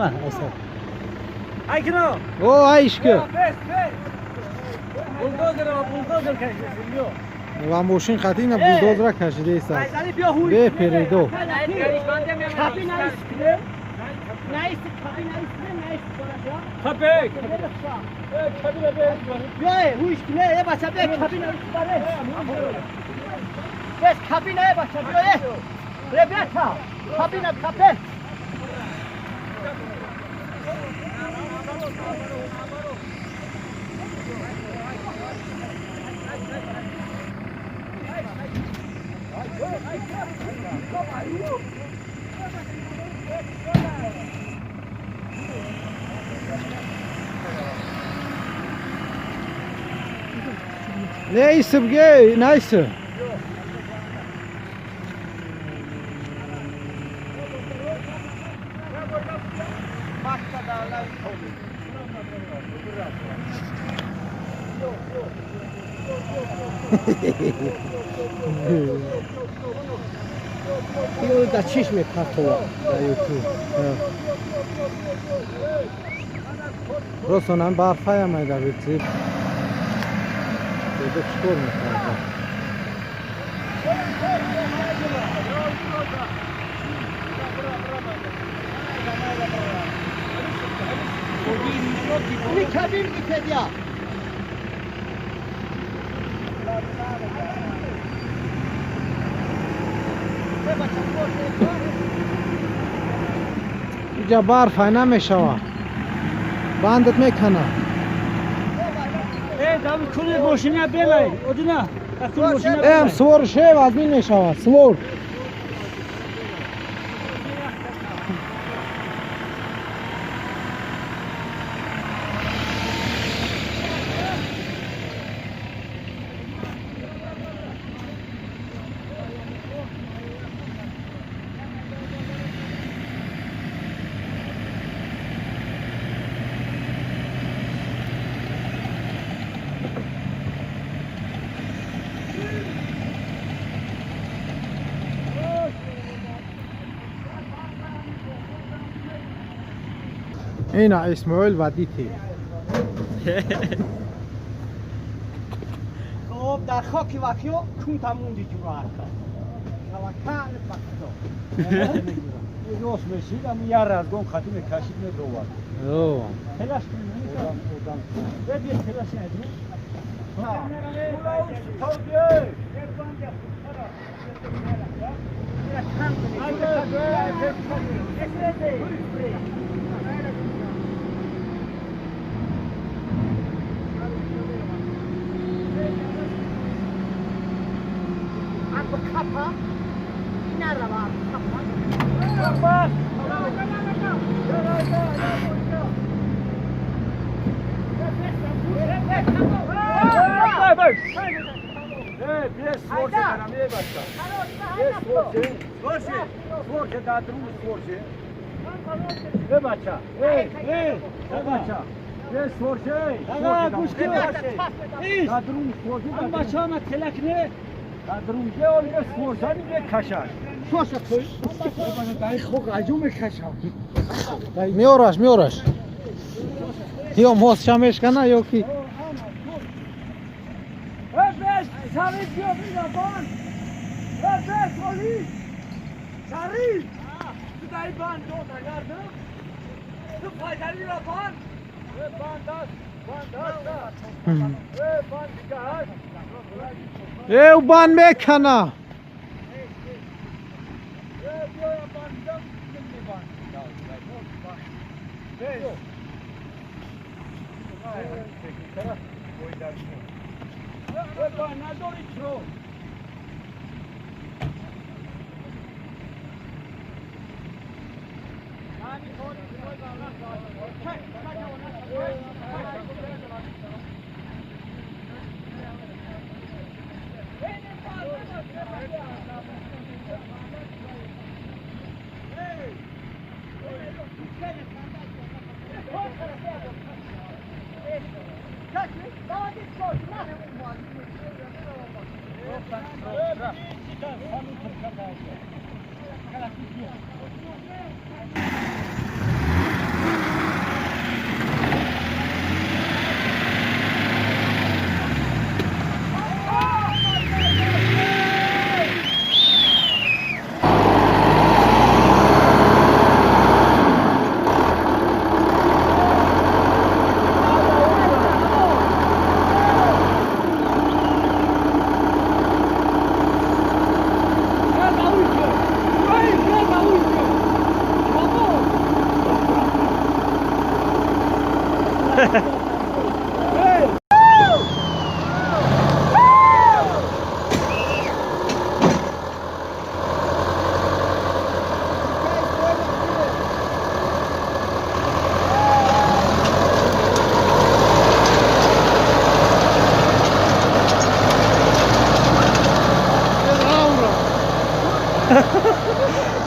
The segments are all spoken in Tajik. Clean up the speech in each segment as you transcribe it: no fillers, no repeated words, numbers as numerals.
Аса. Айкино. О, айшка. Бес, бес. Булдозер, булдозер кашидем, биё. Ва мошин қатина булдозера кашидаиста. Файзали биё ҳуй. Бе передо. Кабина исте. Наист кабина исте, наист. Кабе. Кабина бе. Биё, ҳуйш кине, э бача бе кабина исте. Бес кабина э бача биё э. Ребята, кабина капе. Нейсе бге, найсе. Да чиш мепартова. Да ютуб. Росонам барфая майда бити. Деда чикор мекарда? Ни кабин гитедя. Иҷа барфай намешава. Бандат мекана. Э, дам куни мошина белай. Одина. Куни мошина. Эм свор шев азмин мешава. Свор. Ина Исмоил ва дити. Хоб дар хоки вакиё кун тамунди ҷуроат кард. Таваккал ба Худо. Рост мешид, ам яр аз гон хати мекашид медовад. О. Телаш кун. Одам. Бе телаш нади. Меораш, меораш. Ё мостша мешкана ё ки Э, бан мекана.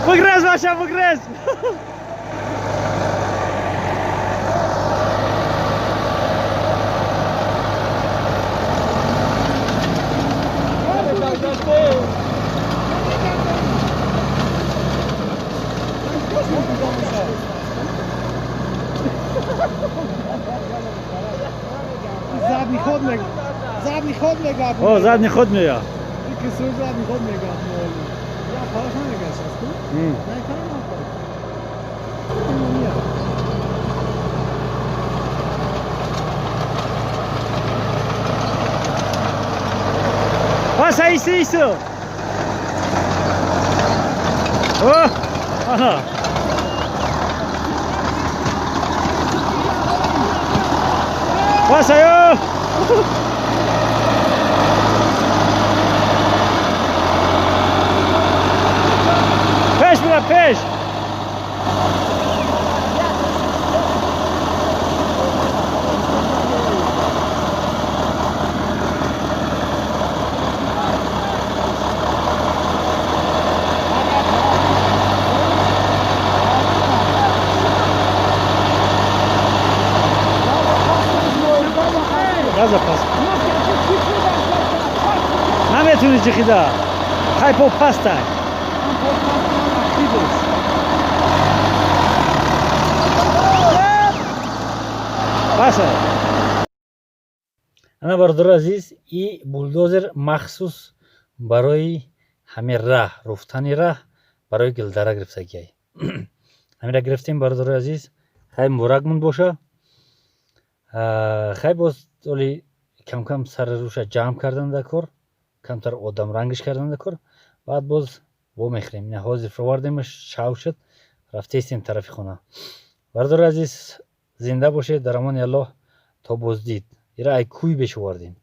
Бигрез, баша, бигрез. Задний ход мега. Задний ход мега. О, задний ход мея. Ки задний ход мега. Я хорошо мега сейчас. М. Паса иси ису. О, ана. Паса ё. Пеш бира, пеш. Газа пас. Наметуни ҷихида. Хайпо пастай. Паса. Ана, бародари азиз, и булдозер махсус барои ҳамин раҳ, руфтани раҳ барои гилдара гирифтагиай. Ҳамира гирифтем, бародари азиз. Хай, муборакмон боша. Хай, боз оли камкам сари руша ҷамъ кардан дар кор, камтар одамрангиш кардан дар кор, баъд боз вомехӯрем. Ина ҳозир фировардемаш, шав шуд, рафтестем тарафи хона. Бародари азиз, зинда бошед, дар амони Аллоҳ, то боздид. Ира ай кӯй беш овардем.